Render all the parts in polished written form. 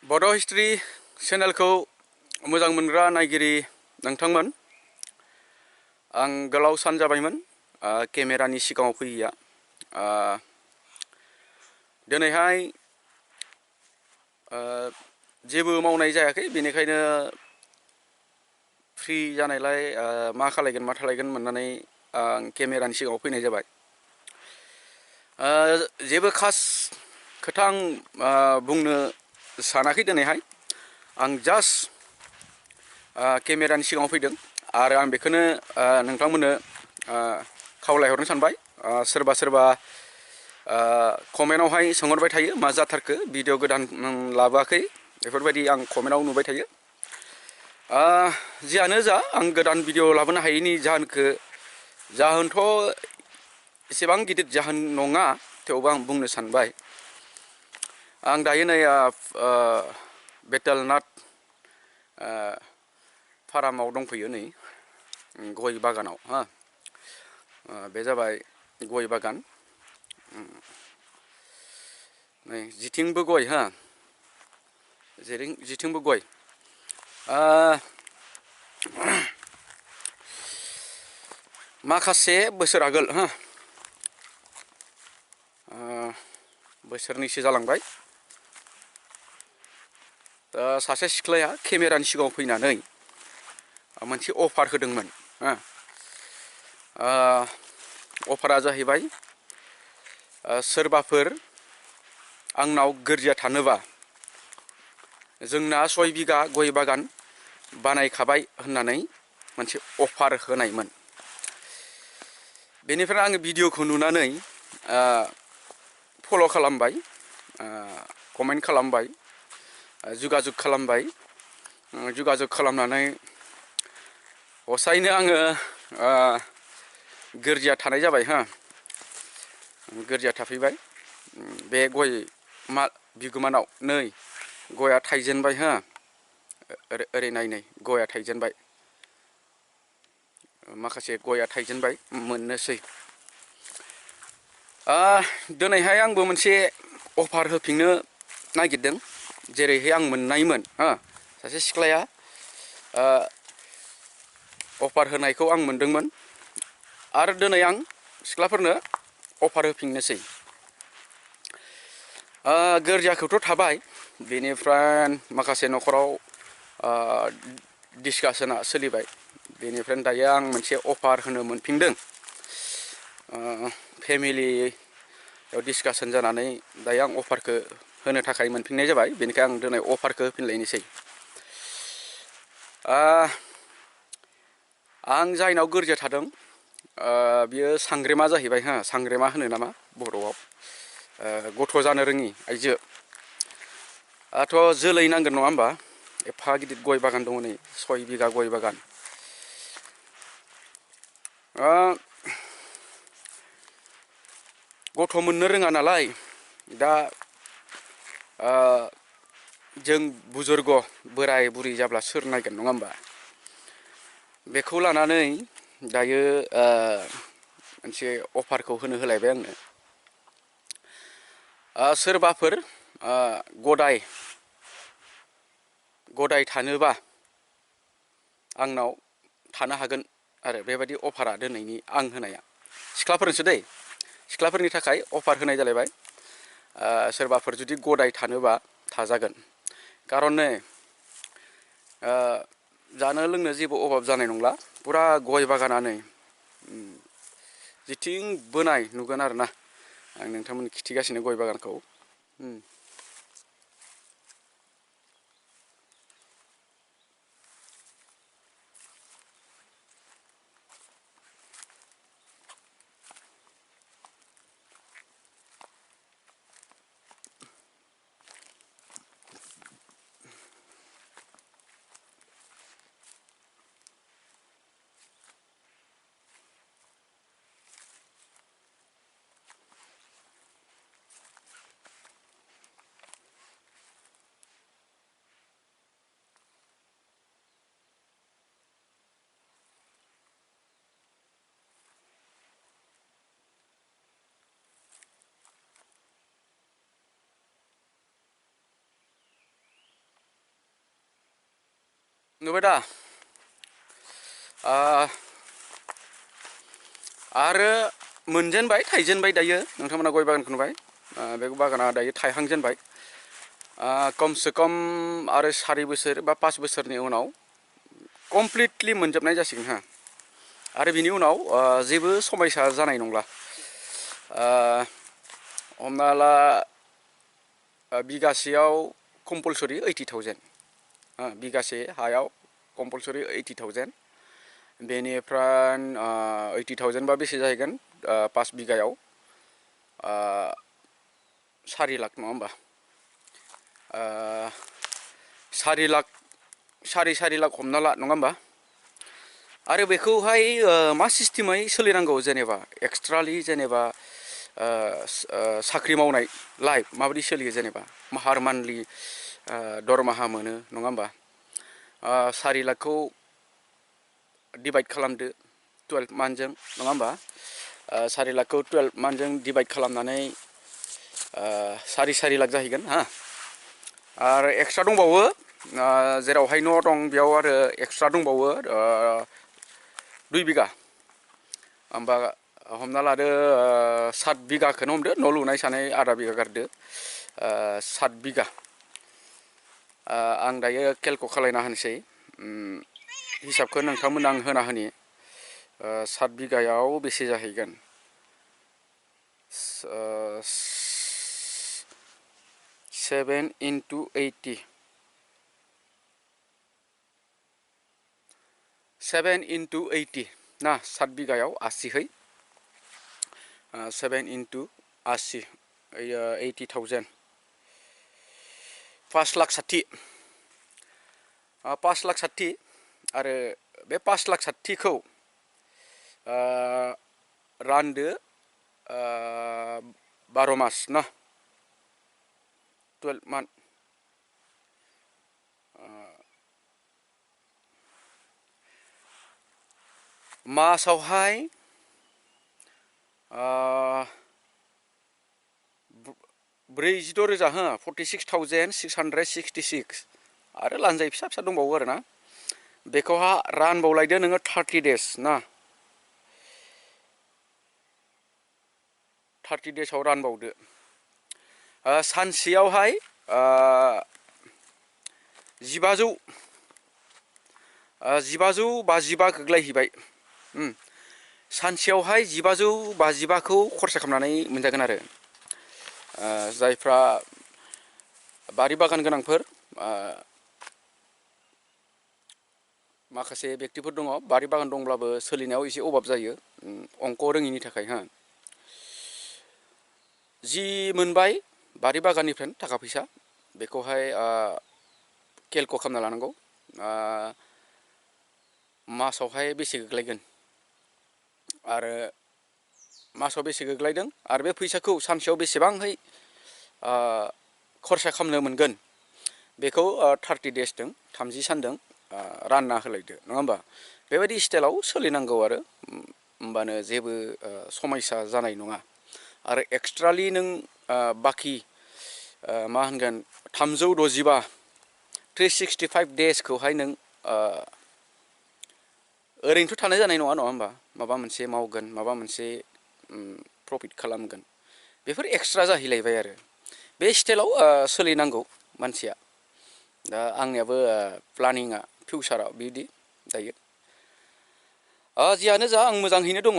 बड' हिस्ट्रि चेनेलखौ मोजां मोनग्रा नायगिरि नोंथांमोन, आं गोलाव सान जाबायमोन केमेरानि सिगाङाव फैयैया। दिनैहाय जेबो मावनाय जायाखै, बेनिखायनो फ्रि जानायलाय मा खालायगोन मा खालायगोन मोननानै आं केमेरानि सिगाङाव फैनाय जाबाय। जेबो खास खोथा आं बुंनो सानाखै दिनैहाय। आं जास्ट केमेरानि सिगाङाव फैदों आरो आं बेखौनो नोंथांमोननो खावलायहरनो सानबाय। सोरबा सोरबा कमेन्टआवहाय सोंहरबाय थायो मा जाथारखो, भिडिअ गोदान लाबोआखै, बेफोरबायदि आं कमेन्टआव नुबाय थायो। जियानो जा, आं गोदान भिडिअ लाबोनो हायैनि जाहोनथ' एसेबां गिदिर जाहोन नङा, थेवबो आं बुंनो सानबाय। आं दायो नै बेटेलनाट फारामाव दंफैयो, नै गय बागानाव। बे जाबाय गय बागान। नै जिथिंबो गय, जिथिंबो गय। माखासे बोसोर आगोल, बोसोरनैसो जालांबाय, सासे सिख्लाया केमेरानि सिगाङाव फैनानै मोनसे अफार होदोंमोन। अफारा जाहैबाय, सोरबाफोर आंनाव गोरजिया थानोबा जोंना 6 बिगा गय बागान बानायखाबाय होननानै मोनसे अफार होनायमोन। बेनिफ्राय आङो भिडिअखौ नुनानै फल' खालामबाय, कमेन्ट खालामबाय, जुगाजुग खालामबाय। जुगाजुग खालामनानै हसायैनो आङो गोरजिया थानाय जाबाय। गोरजिया थाफैबाय। बे गय बिगोमानाव नै गया थाइजेनबाय, ओरै नाय गया थाइजेनबाय, माखासे गया थाइजेनबाय, मोननोसै। दिनैहाय आंबो मोनसे अफार होफिननो नागिरदों, जेरैहाय आं मोननायमोन। सासे सिख्लाया अफार होनायखौ आं मोनदोंमोन, आरो दिनै आं सिख्लाफोरनो अफार होफिननोसै। गोरजियाखौथ' थाबाय, बेनिफ्राय माखासे न'खराव डिसकासना सोलिबाय। बेनिफ्राय दायो आं मोनसे अफार होनो मोनफिनदों। फेमिलियाव डिसकासन जानानै दायो आं अफारखौ होनो थाखाय मोनफिननाय जाबाय। बेनिखायनो आं दिनै अफारखौ होफिनलायनोसै। आं जायनाव गोरजिया थादों, बियो सांग्रेमा जाहैबाय। सांग्रेमा होनो नामा बर'आव। गथ' जानो रोङि आइजो। जोलै नांगोन नङा होमबा? एफा गिदिर गय बागान दङ, नै 6 बिगा गय बागान। गथ' मोननो रोङा नालाय, दा जों बुजुर्ग बोराय बुरि जाब्ला सोर नायगोन नङा होमबा? बेखौ लानानै दायो मोनसे अफारखौ होलायबाय आंनो। सोरबाफोर गदाय थानोबा आंनाव थानो हागोन आरो बेबायदि अफारा दिनैनि आं होनाया। सिख्लाफोरनोसो दै, सिख्लाफोरनि थाखाय अफार होनाय जालायबाय। सोरबाफोर जुदि गदाय थानोबा थाजागोन। खारन जानो लोंनो जेबो अभाब जानाय नंला। फुरा गय बागानानो जिथिंबो नाय नुगोन आरो ना। आं नोंथांमोननो खिथिगासिनो गय बागानखौ। नुबाय दा आरो मोनजेनबाय थाइजेनबाय दायो नोंथांमोना गय बागानखौ नुबाय बे बागाना दायो थायहांजेनबाय कमसे कम आरो 4 बोसोर बा 5 बोसोरनि उनाव कमप्लिटलि मोनजोबनाय जासिगोन हा आरो बिनि उनाव जेबो समस्या जानाय नंला हमना ला बिगासेयाव कम्पलसरि 80,000 बिगासे हायाव कम्पलसरि 80,000 बेनिफ्राय 80,000 बा बेसे जाहैगोन 5 बिगायाव 4 लाख नङा होमबा 4 लाख 4 लाख हमना ला नङा होमबा आरो बेखौहाय मा सिस्टेमै सोलिनांगौ जेनेबा एक्सट्रालि जेनेबा साख्रि मावनाय लाइफ माबायदि सोलियो जेनेबा हार मान्थलि दरमाहा मोनो नङा होमबा 4 लाखखौ डिभाइड खालामदो 12 मान्थजों नङा होमबा 4 लाखखौ 12 मान्थजों डिभाइड खालामनानै 4 लाख जाहैगोन हा आरो एक्सट्रा दंबावो जेरावहाय न' दं बेयाव आरो एक्सट्रा दंबावो 2 बिगा होमबा हमना लादो 7 बिगाखौनो हमदो न' लुनाय सानै आधा बिगा गारदो 7 बिगा आं दायो केलकुलेट खालायना होनोसै हिसाबखौ नोंथांमोन आं होना होनि 7 बिगायाव बेसे जाहैगोन 7 into 80 7 into 80 ना 7 बिगायाव 80 है 7 into 80 80,000 5 लाख 60 5 लाख 60 आरो बे 5 लाख 60 खौ रानदो 12 मास ना 12 मान्थ मासावहाय 46,000 हो 46,666 आरो लानजाय फिसा फिसा दंबावो आरो ना बेखौहा रानबावलायदो नोङो 30 डेज ना 30 डेजआव रानबावदो सानसेयावहाय 1555 गोग्लैहैबाय सानसेयावहाय 1555खौ खरसा खालामनानै मोनजागोन आरो जायफ्रा बारि बागान गोनांफोर माखासे व्यक्तिफोर दङ बारि बागान दंब्लाबो सोलिनायाव एसे अभाब जायो अंक रोङिनि थाखाय हा जि मोनबाय बारि बागाननिफ्राय थाखा फैसा बेखौहाय केलकुलेट खालामना लानांगौ मासावहाय बेसे गोग्लैगोन आरो मासाव बेसे गोग्लैदों आरो बे फैसाखौ सानसेयाव बेसेबांहै खरसा खालामनो मोनगोन बेखौ 30 डेजजों 30 सानजों रानना होलायदो नङा होमबा बेबायदि स्टाइलाव सोलिनांगौ आरो होमबानो जेबो समस्या जानाय नङा आरो एक्सट्रालि नों बाखि मा होनगोन 365 365 डेजखौहाय नों ओरैनोथ' थानाय जानाय नङा होमबा माबा मोनसे मावगोन माबा मोनसे प्रफिट खालामगोन बेफोर एक्सट्रा जाहैलायबाय आरो बे स्टाइलाव सोलिनांगौ मानसिया दा आंनियाबो प्लानिंआ फिउचाराव बिदि दायो जियानो जा आं मोजाङैनो दङ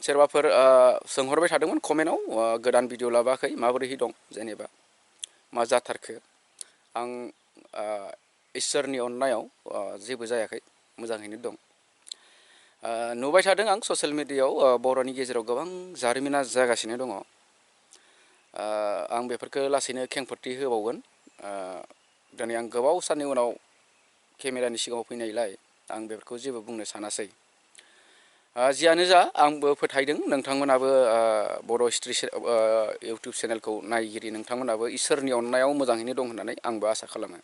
सोरबाफोर सोंहरबाय थादोंमोन कमेन्टआव गोदान भिडिअ लाबोआखै माबोरैहाय दं जेनेबा मा जाथारखो आं इसोरनि अननायाव जेबो जायाखै मोजाङैनो दं नुबाय थादों आं ससियेल मिडियायाव बर'नि गेजेराव गोबां जारिमिना जागासिनो दङ आं बेफोरखौ लासैनो खेंफोरथि होबावगोन दिनै आं गोबाव साननि उनाव केमेरानि सिगाङाव फैनायलाय आं बेफोरखौ जेबो बुंनो सानासै जियानो जा आंबो फोथायदों नोंथांमोनाबो बर' हिस्ट्रि इउटुब चेनेलखौ नायगिरि नोंथांमोनाबो इसोरनि अननायाव मोजाङैनो दं होननानै आंबो आसा खालामो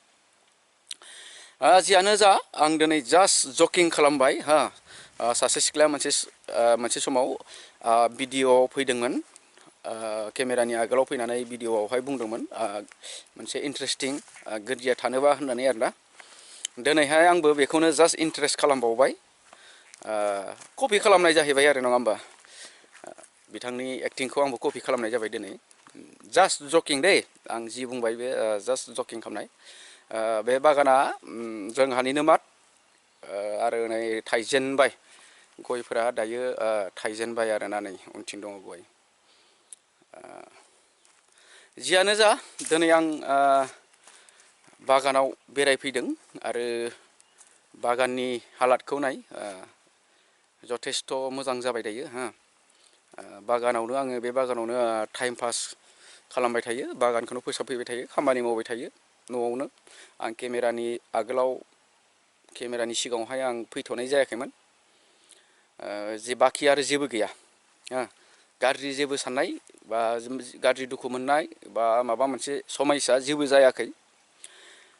जियानो जा आं दिनै जास्ट जकिं खालामबाय हा सासे सिख्लाया मोनसे समाव भिडिअ'आव फैदोंमोन केमेरानि आगोलाव फैनानै भिडिअ'आवहाय बुंदोंमोन मोनसे इन्टारेस्टिं गोरजिया थानोबा होननानै आरोना दिनैहाय आंबो बेखौनो जास्ट इन्टारेस्ट खालामबावबाय, कपि खालामनाय जाहैबाय आरो नङा होमबा। बिथांनि एक्टिंखौ आंबो कपि खालामनाय जाबाय दिनै। जास्ट जकिं दै, आं जि बुंबाय बे जास्ट जकिं खालामनाय। बे बागाना जोंहानिनो मात, आरो नै थाइजेनबाय गयफोरा दायो थाइजेनबाय आरोना, नै उनथिं दङ गय। जियानो जा, दिनै आं बागानाव बेरायफैदों आरो बागाननि हालादखौ नाय, जथेस्थ' मोजां जाबाय दायो हा। बागानावनो आङो बे बागानावनो टाइम पास खालामबाय थायो, बागानखौनो फोसाबफैबाय थायो, खामानि मावबाय थायो न'आवनो। आं केमेरानि आगोलाव, केमेरानि सिगाङावहाय आं फैथ'नाय जायाखैमोन। जे बाखि आरो जेबो गैया, गाज्रि जेबो साननाय बा गाज्रि दुखु मोननाय बा माबा मोनसे समयसा जेबो जायाखै।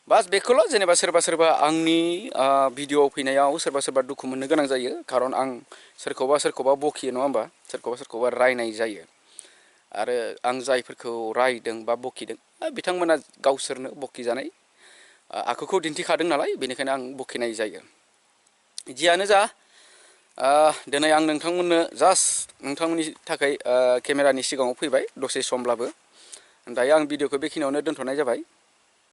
बास बेखौल' जेनेबा सोरबा सोरबा आंनि भिडिअ'आव फैनायाव सोरबा सोरबा दुखु मोननो गोनां जायो, खारन आं सोरखौबा सोरखौबा बखियो नङा होमबा, सोरखौबा सोरखौबा रायनाय जायो। आरो आं जायफोरखौ रायदों बा बखिदों, बिथांमोना गावसोरनो बखिजानाय आखुखौ दिन्थिखादों नालाय, बेनिखायनो आं बखिनाय जायो। जियानो जा, दिनै आं नोंथांमोननो जास्ट नोंथांमोननि थाखाय केमेरानि सिगाङाव फैबाय दसे समब्लाबो। दायो आं भिडिअ'खौ बेखिनियावनो दोनथ'नाय जाबाय।